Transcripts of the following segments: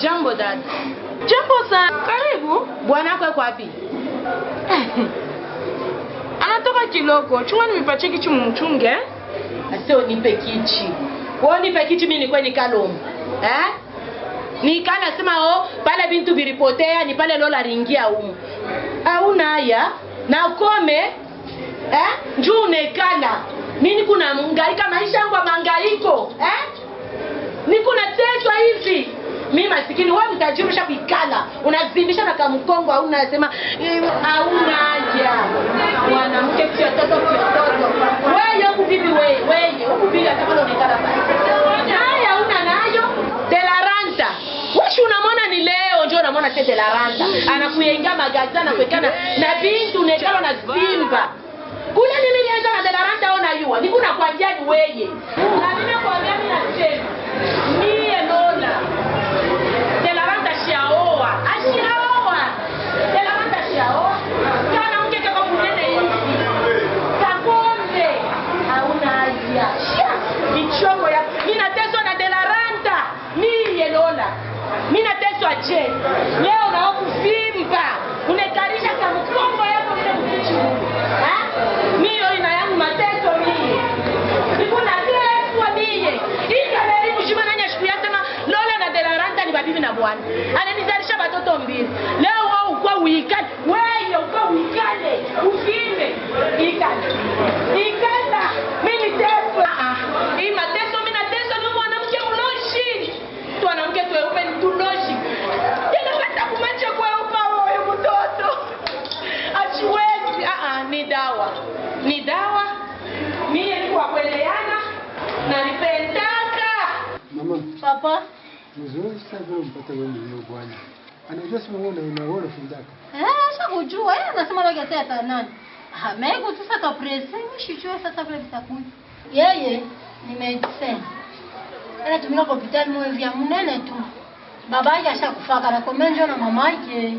Jambo dada. Jambo sana. Karibu. Bwana wako yuko wapi? Anatoka Kiloko. Chunga nimepatie kichi mumchunge. Asio nipe kichi. Wewe nipe kichi mimi nilikuwa nikalomba. Eh? Nikana sema oh pale bintu vilipotea ni pale Lola ringia humu. Hauna haya na ukome eh? Njoo unekala. Mimi kuna mhangaika maisha yangu mangaiko eh? Niko nateswa hivi. Mimi masikini wewe mtajirisha kuikala. Unazimbisha na kamkongo au unasema hauna haja. Mwanamke sio toto sio toto. Wewe huku bibi wewe wewe huku bibi atakalo onekana basi. Haya una nayo de la ranta. Wewe unamwona ni leo ndio unamwona tete de la ranta. Anakuyenga magaza na kuwekana na bintu unekala na zimba. Kule mimi nianza na de la ranta au na yua. Niko nakwambia ni wewe. Na mimi nakwambia mimi nasema. Mie Lola. De la ranta shiaoa. Ashiaoa. De la ranta shiaoa. Kana mke kama munene hivi. Kakombe. Hauna haja. Shia. Michongo ya ninateswa na de la ranta. Mie Lola. Mimi nateswa je. Leo na kuvimba. Unekarisha kama mkongo yako vile mkichi. Ha? Mimi ina yangu mateso mie. Niko na teswa mie. Ikaleli mshima nanya siku yasema Lola na de la ranta ni babibi na bwana. Ananizalisha watoto mbili. Leo wewe uko uikale. Wewe uko uikale. Uvimbe. Ikale. Ikala. Mimi teswa. Ah. Hii mateso mimi nateswa ni mwanamke uloshi. Tu mwanamke tuweupe ni tuloshi. Tena hata kumacha kweupa wewe mtoto. Achiwezi. Ah ah ni dawa. Ni dawa. Mimi niko kueleana na nipendaka. Mama. Papa. Mzuri sana mpata wewe mwenyewe bwana. Anajua sema wewe unaona fundaka. Eh, sasa kujua yeye anasema leo hata nani. Ah, mego sasa ka presse, mshijue sasa vile vitakuja. Yeye ni medecin. Anatumika kwa hospitali mwezi ya munene tu. Baba yake ashakufa na komenjo na mama yake.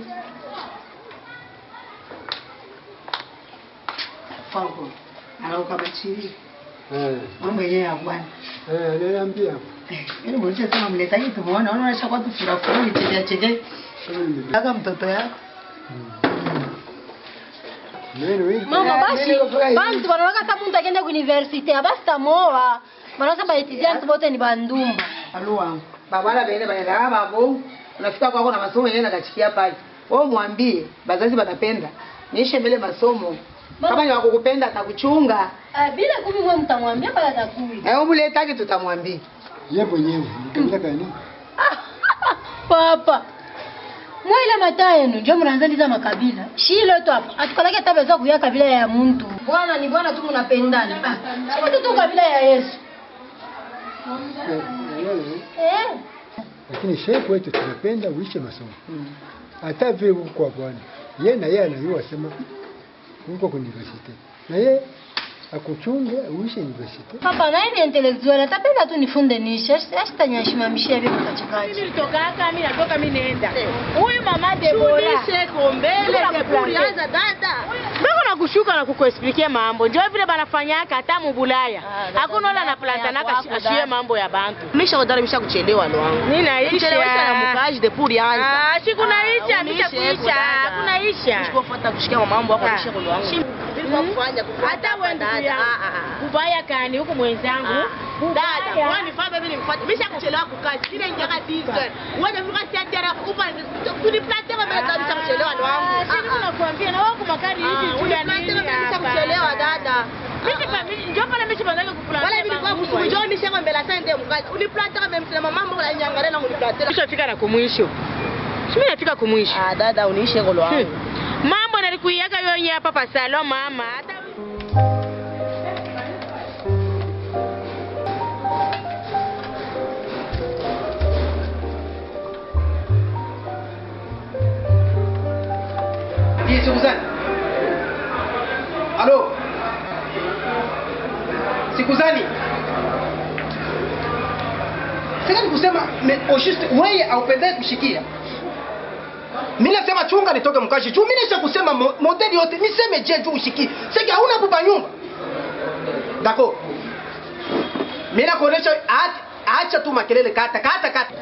Fango. Anaoka bachiri. Eh. Mambo yenyewe ya bwana. Eh, niliambia. Yaani mmoja sema mleta hii tumuone, unaona ashakuwa tu fura fura chekea chekea. Kaka mtoto yako. Mama basi bantu wanaona kama mtu akienda ku university abasi tamoa. Wanaona ba étudiants wote ni bandumba. Alua. Babala bene bana babo. Unafika kwako na masomo yenyewe nakachikia pale. Wewe mwambie bazazi banapenda. Niishe mbele masomo. Kama ni wakukupenda atakuchunga. Bila kumi wewe mtamwambia bala atakui. Eh, umletaki tutamwambia. Yeye mwenyewe nikamwambia kani? Papa. Mwile mata yenu ndio mnaanza makabila. Shilo tu hapa. Atukalake tabeza kuya kabila ya muntu. Bwana ni bwana tu mnapendana. Sio tu kabila ya Yesu. Eh. Lakini shefu wetu tunapenda uishe masomo. Hata vile kwa bwana. Yeye na yeye anajua sema uko kwa university. Na yeye akuchunge uishe university. Papa na yeye intellectual atapenda tu nifunde nishe. Sitanyashimamishia vile kachikaji. Mimi nilitoka mimi natoka mimi naenda. Huyu mama Debora. Tulishe kombele kuanza dada. Mbona na kushuka na kukuexplikia mambo. Njoo vile banafanyaka hata mubulaya. Hakuna wala na planta naka ashie mambo ya bantu. Misha kodara misha kuchelewa lo wangu. Nina isha. Chelewesha na mukaji de puri anza. Ah, shikunaisha misha kuisha. Kunaisha. Nishikufuata kushikia mambo hapo misha lo wangu. Kufanya hata wewe dada. Kubaya kani huko mwenzangu. Dada, kwani fa baby nimfuate. Misha kuchelewa kukazi. Kile injaka diesel. Wewe mfika siatera upa uniplate kama dada misha kuchelewa lo wangu. Sisi tunakuambia na wewe kumakari hivi juu ya nini? Misha kuchelewa dada. Mimi njoo pale misha bandaka kuplante. Wala mimi kwa kusujo nisha kwa mbele sasa mkazi. Uniplate kama msema mambo la nyangare na uniplate. Misha fika na kumwisho. Mimi nafika kumwisho. Ah dada uniishe ngolo wangu. Mambo nalikuiaga yonye hapa pasalo mama. Hata Sikuzani. Sasa nikusema mais au juste wewe haupendai kushikia. Mimi nasema chunga nitoke mkashi. Juu mimi nisha kusema modeli yote niseme je juu ushiki. Sasa hauna kupa nyumba. D'accord. Mimi nakuonesha acha tu makelele kata kata kata.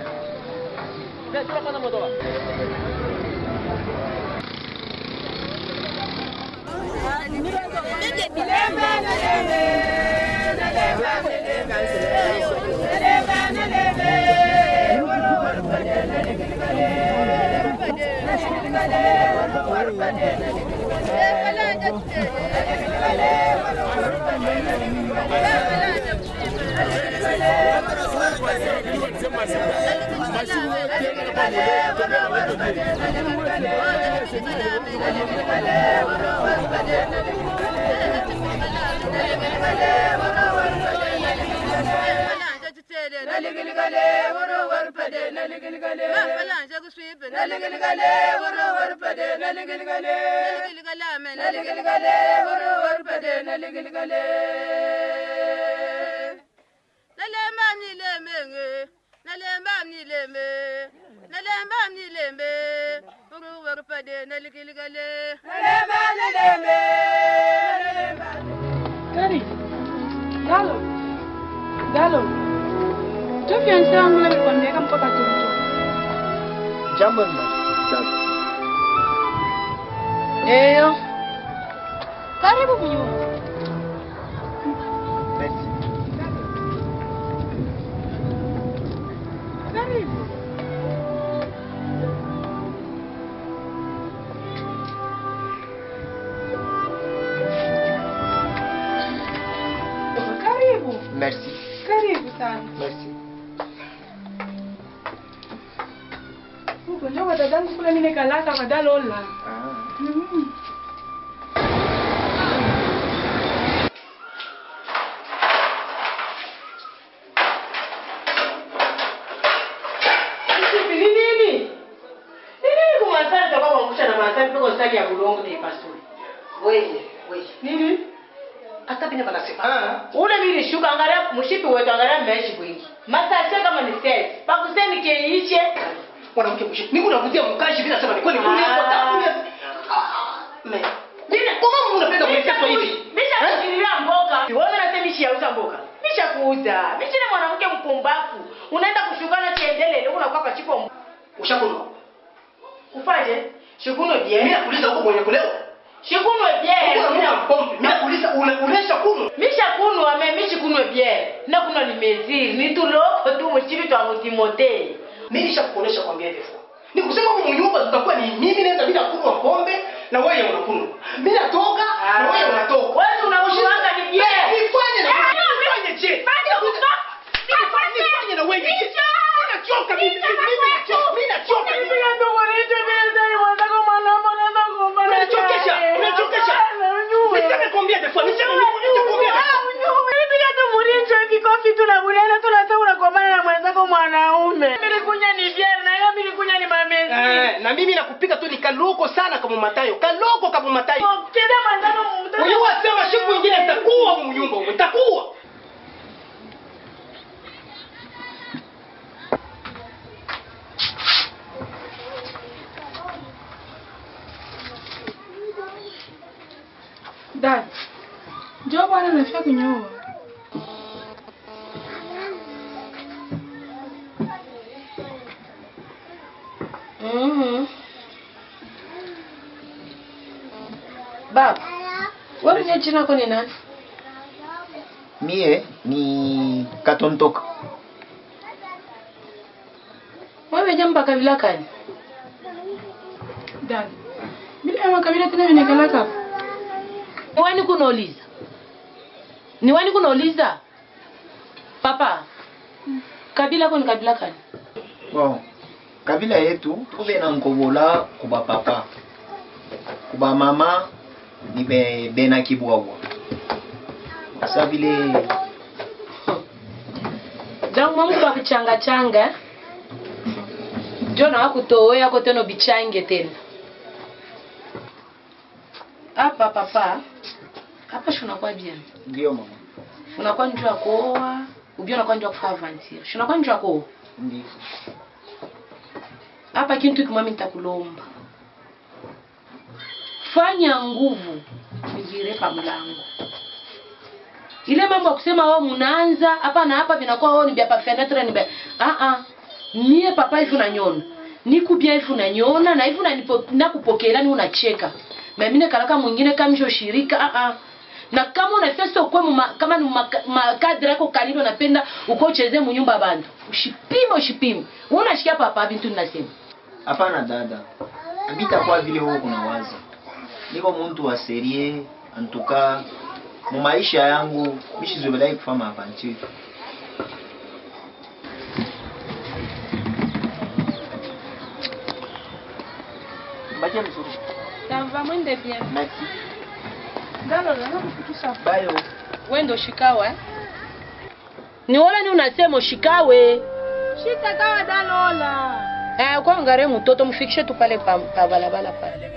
Kari. Galo. Galo. Tu fiancé wangu leo nikwambia mpaka tumto. Jambo mama. Eyo. Karibu kunyumba. Merci. Karibu. Karibu. Merci. Karibu sana. Merci. Huko ndio kwa dadangu kule mimi nikalaka kwa dalola. Ah. Nini? Nini kumasana kwa kuangusha na masana peko saki ya bulongo taipasuli. Wewe, wewe. Nini? Hata bina banasema. Ule mimi shuka angalia mshipi wetu angalia meshi bwingi. Masashe kama ni set. Pakuseni keiche. Mwanamke mshipi. Niko navutia mkashi bila sema ni kweli kule kwa tabu. Me. Nini kama unapenda kunisema hivi? Nisha kushiriria mboka. Wewe unasema mishi yauza mboka. Misha kuuza. Mishi ni mwanamke mpumbavu. Unaenda kushukana chendelele unakuwa pachipo. Ushakunwa. Kufaje? Shukuno bien. Mimi nakuuliza huko mwenye kulewa. Shukuno bien. Mimi nakuuliza unesha kunwa. Misha kunwa me mishi kunwa bien. Na kunwa ni meziri, ni tuloko tu mshipi twa Timothée. Mimi nishakuonesha kwambia hivi. Ni kusema huko nyumba tutakuwa ni mimi naenda bila kunywa pombe na wewe unakunywa. Mimi natoka na wewe unatoka. Wewe unakunywa ni bien. Nifanye na nifanye je? Nifanye na wewe je? Nachoka mimi, mimi nachoka. Mimi nachoka Unachokesha, unachokesha. Niseme combien de fois? Niseme combien de fois? Mimi tu murinjo hivi kofi tunabulana tunasema unagombana na mwenzako mwanaume. Mimi kunya ni bière na yeye mimi kunya ni mamezi. Na mimi nakupika tu ni kaloko sana kama matayo. Kaloko kama matayo. Cheza mwenzako mtoto. Wewe wasema siku nyingine nitakuwa mnyumba, nitakuwa. Dad, njoo bwana nafika kunyoa. Baba, wewe mwenye jina lako ni nani? Mie ni Katontoka. Wewe jamba kabila kani? Dad, mimi kama kabila tena nimekalaka. Ni kunauliza? Ni wani kunauliza? Papa, kabila ko ni kabila kani? Bon, kabila yetu tuve na nkobola kuba papa. Kuba mama ni bena kibwawa. Sasa vile zangu mamu kwa kuchanga changa. Jona wakutoa ko tena bichange tena. Hapa papa. Hapa shuna kwa bien. Ndio mama. Unakuwa njua kuoa, ubio unakuwa njua kufa aventure. Si unakuwa njua kuoa? Ndiyo. Hapa kintu kimwami nitakulomba. Fanya nguvu nijire pa mlango. Ile mambo ya kusema wao mnaanza hapa na hapa vinakuwa wao ni bia pa fenêtre ni bia. Mie papa hivi unanyona. Nikubia hivi unanyona na hivi unanipokea ni unacheka. Mimi kalaka mwingine kama msho shirika Na kama unafesa kwa kama ni makadra yako kalilo napenda uko ucheze munyumba bantu. Ushipime ushipime. Unashikia papa bintu ninasema. Hapana dada. Abita kwa vile wewe kuna waza. Niko mtu wa serie antuka mu maisha yangu mishizobelai kufanya aventure. Bakia mzuri. Ça va mwende bien. Merci. Ndalo na kufikisha. Bayo. Wewe ndo shikawa eh? Ni wala ni unasema ushikawe. Shika kawa dalola. Eh, kwa ngare mtoto mfikishe tu pale pa balabala pale.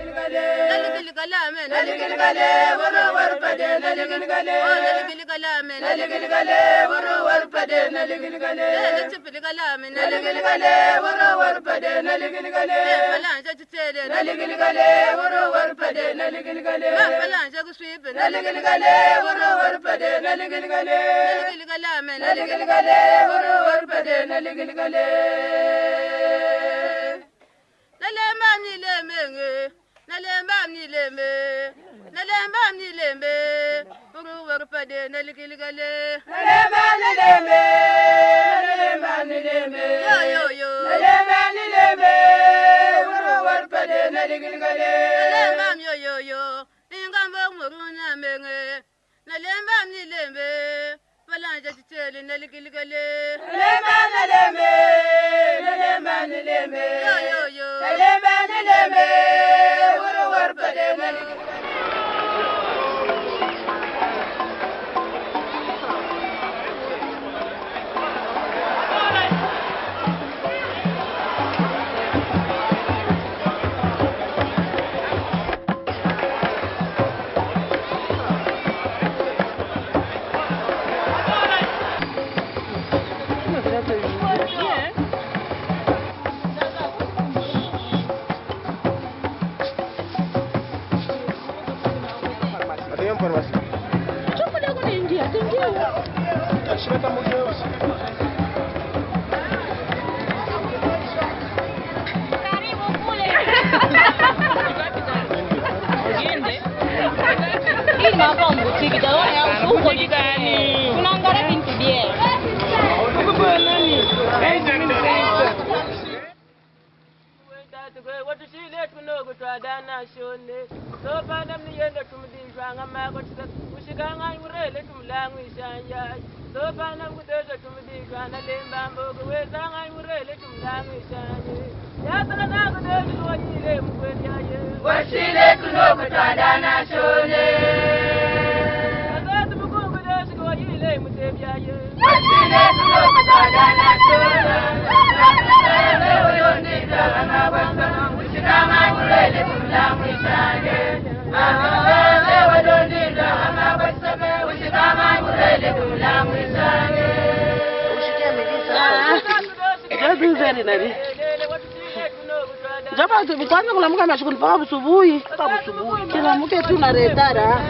Kila mke tu na retara.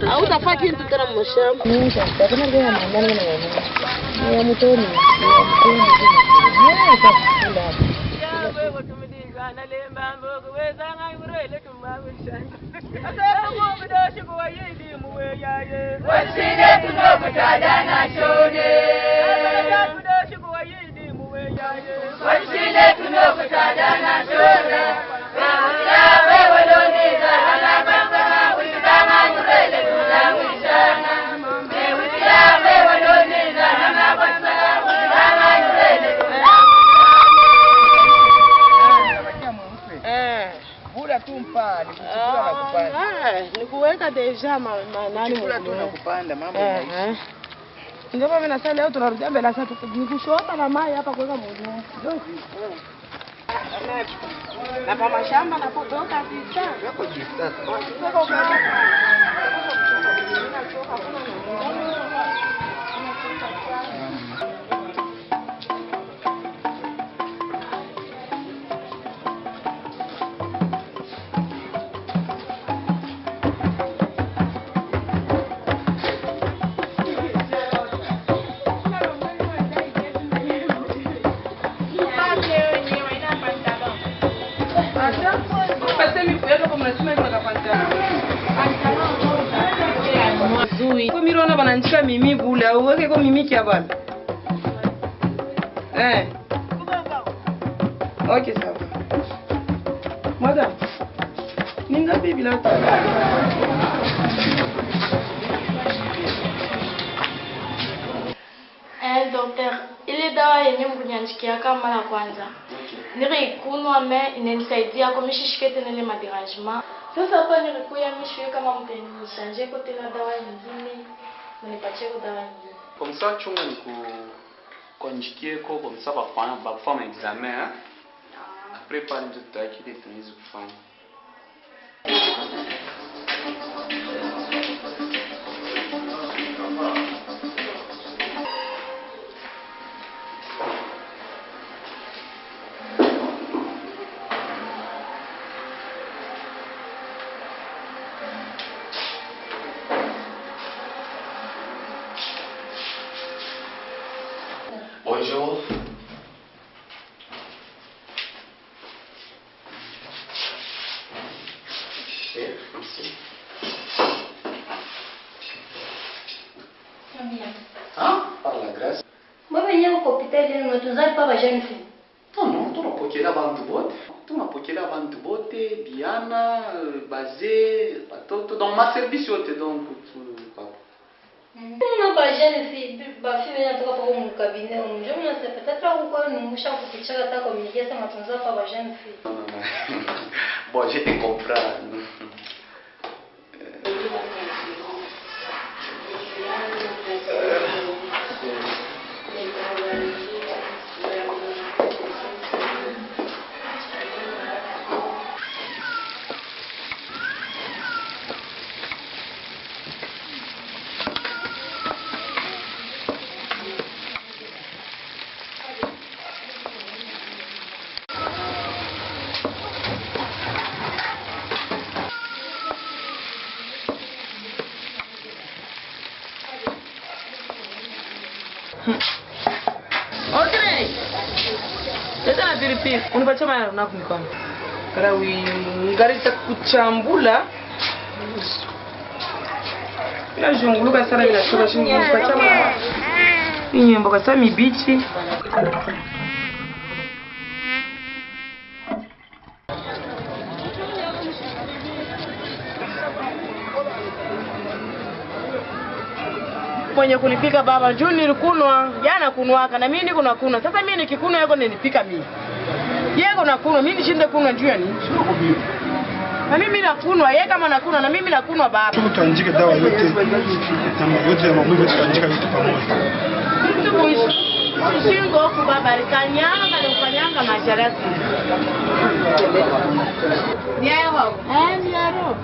Hautafaa kitu tena mshamba. Nikuweka deja nani kupanda mambo inaisha. Ndio mimi nasema leo tunarudia mbele sasa nikushota na mai hapa kuweka mwenyewe. Na pa mashamba na potoka sasa. Yako kisasa. Mirona banandika mimi bula uweke ko mimi kia bana. Eh. Ok, ça va. Madame. Ninga baby la. Eh, docteur, ile dawa yenye mkuniandikia kama mara kwanza. Nilikunwa me inanisaidia kwa mishishike tena ile maderangement. Sasa hapa nilikuya mishuye kama mtanishange ko tena dawa nyingine, mnipatie ko dawa nyingine. Comme ça chunga ni ku kuandikie ko comme ça bafanya bafanya examen hein. Après pale ndio tutakile tunaweza kufanya. Bonjour. Merci. Ah, par la grâce. Moi, je viens au hôpital, je ne pas jeune fille. Non, non, tunapokea bantu bote. Tunapokea bantu bote, biana, bazé, batoto, donc ma service yote donc papa. Non, pas jeune fille, ba fille vient toka pa mu cabinet, je ne sais peut-être pourquoi nous musha kupicha kata communiquer ça matunza pa ba jeune fille. Non, non, non. Bon, je te comprends. Audrey! Leta na pilipili. Unipatie mara na kumikono. Karawi ngarita kuchambula. Bila zhunguluka sana bila shoka shingo unipatie mara. Inyembo kasa mibichi. Mwenye kulipika baba juu nilikunwa jana kunwaka na mimi niko nakunwa. Sasa mimi nikikunwa yako nilipika mimi. Yeko nakunwa mimi nishinde kunwa juu ya nini? Na mimi nakunwa yeye kama nakunwa na mimi nakunwa baba. Tuandike dawa yote na yote ya maumivu tuandike yote pamoja. Mtu shingo huku baba alikanyanga alikanyanga masharati. Ni hayo. Eh ni hayo.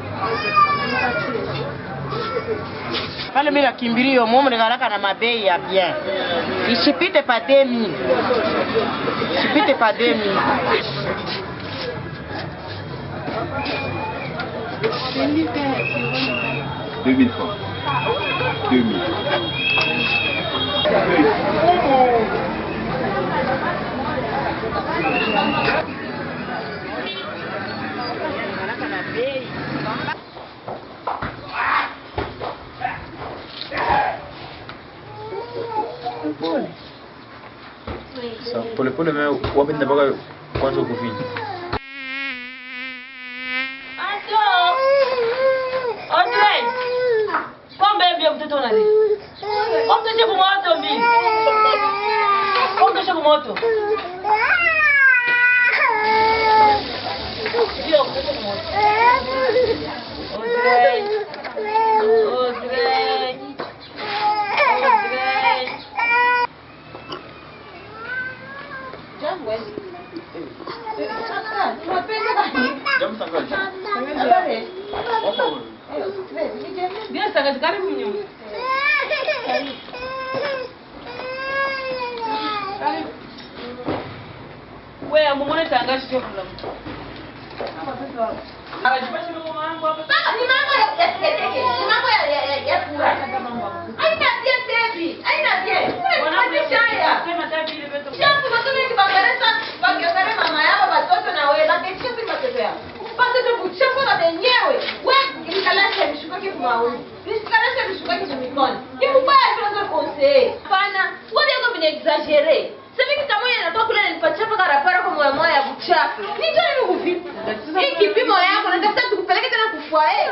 Pale mimi nakimbilio mume nikalaka na mabei ya bien. Isipite pa 2000. Isipite pa 2000. 2000 francs. 2000. Pole pole mimi wapenda mpaka kwanza kufinya. Aso. Audrey. Kombe mbio mtoto nani? Omtoshe kumoto mbi. Omtoshe kumoto. Ndio omtoshe kumoto. Audrey. Audrey. Audrey. Karibu. Wewe muone tangazo sio kula mtu. Baba ni mambo ya teketeke, ni mambo ya kura. Haina bien baby, haina bien. Unapatisha haya. Shafu watoto wengi bangaresa, bangesare mama yao watoto na wewe, bakechia kwa watoto yao. Watoto kuchafu na wenyewe. Wewe nikalasha mishuko kwa maoni. Nikalasha mishuko kwa mikono. Ni mbaya tunaanza conseil. Hapana, wewe yako vina exagere. Sasa kama yeye anatoka kule anipatia paka rapara kwa moyo moyo ya buchafu. Ni njoo ni kuvipi? Hii kipimo yako natafuta tukupeleke tena kufua eh.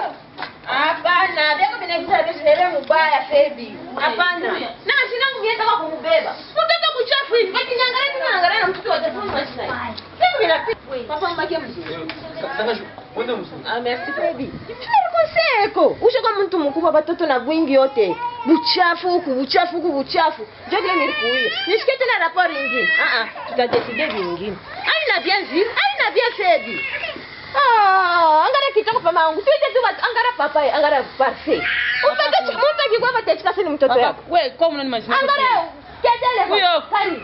Hapana, vyako vina mubaya baby. Hapana. Na mashina yangu mimi nataka kumubeba. Mtoto kuchafu hivi, baki niangalia tena angalia na mtoto wa tatu mashina. Sasa mimi napita. Papa mbaki mzuri. Ah merci baby. Koseko. Usho kwa mtu mkubwa batoto na bwingi yote. Buchafu huku, buchafu huku, buchafu. Njoo kile nilikuia. Nishike tena rapport nyingine. Ah ah, tutadecide vingine. Haina bien vile, haina bien baby. Ah, angara kitoko pa mangu. Tuite tu angara papa, angara parfait. Umpeke mtu akikuwa patachika sini mtoto yako. Wewe kwa mnani majina? Angara ketele. Huyo. Kari.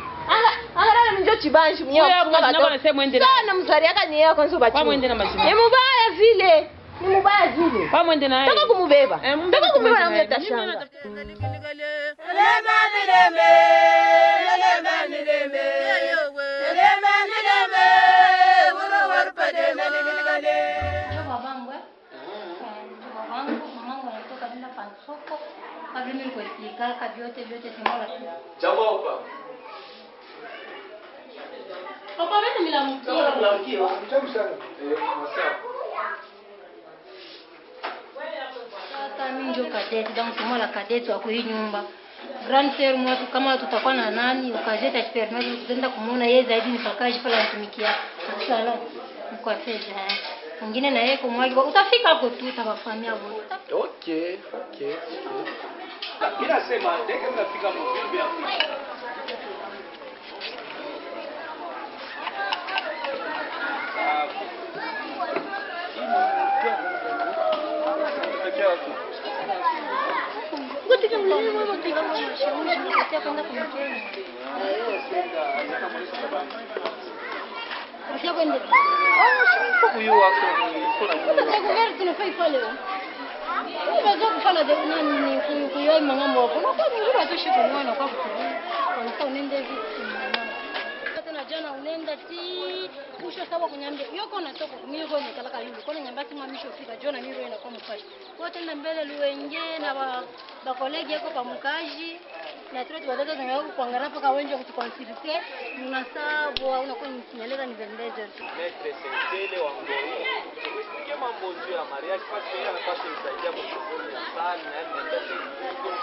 Angara njo chibanji mnyo. Sana mzariaka ni yako nzo bachi. Kwa mwende na majina. Ni mubaya vile. Ni mubaya vile. Kwa mwende naye. Toka kumubeba. Toka kumubeba na mtashanga. Njo babangu eh? Njo babangu, mamangu anatoka nenda pansoko. Kabla mimi nikuexplica vyote vyote simola. Jambo hapa. Papa wewe nilamkia. Nilamkia. Mtamu sana. Eh, sawa. Sasa mimi njo kadeti, donc simola kadeti wa hii nyumba. Grand frère mwa kama tutakuwa na nani ukajeta experiment tutaenda kumuona yeye zaidi ni pakaji pala mtumikia. Sala mko afeja. Mwingine na yeye kumwagi utafika hapo tu utawafamia wote. Okay, okay. Mimi nasema ndege mnafika mvimbi hapo. Jana unaenda ti usho sawa kunyambia yoko natoka mimi kwa nikalaka yule kwa nyamba sima misho fika jona mimi roho inakuwa mkaji kwa tena mbele luenge na ba colleague yako pa mkaji na tuwe watoto tunao kuangalia paka wenje kutuconsulte mnasabu unakuwa nikinyeleza ni vendeze Maître Sentele wa Ngoi explique mambo juu ya mariage parce que yeye anapaswa kusaidia kwa programu ya sala na yeye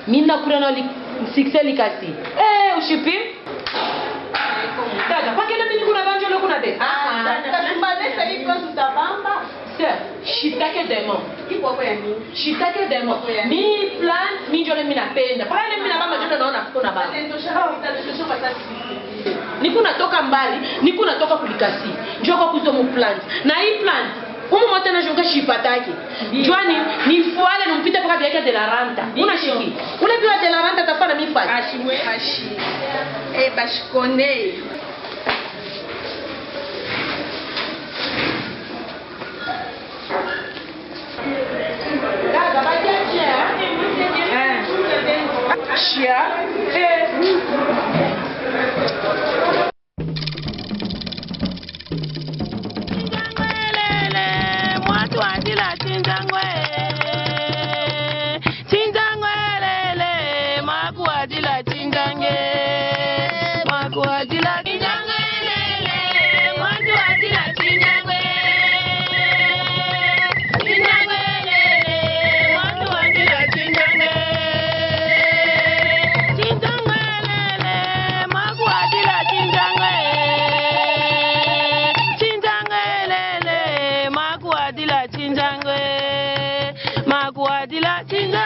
Mina kurana succès likasi. Eh, ushipi? Dada, kwa kile mimi kuna banjo leo kuna de. Ah, tutambalesa hii kwa tutabamba. Sir, shitake demo. Iko kwa nini? Shitake demo. Mi plan, mi njole mimi napenda. Pale mimi na mama njole naona kuna baba. Niko natoka mbali, niko natoka kulikasi. Njoo kwa kuzo mu plant. Na hii plant umu mote na jonga shipataki. Joani ni fuale numpita paka biaka de la renta. Una shiki. Ule biwa de la renta tafana mi fasi. Ashimwe ashi. Eh bashikone. Dada bajaje. Eh. Shia. Eh. Makuadila chinjangwe lele, makuadila chinjangwe. Chinjangwe lele, makuadila chinjangwe. Chinjangwe lele, makuadila chinjangwe. Chinjangwe lele, makuadila chinjangwe. Makuadila chinjangwe.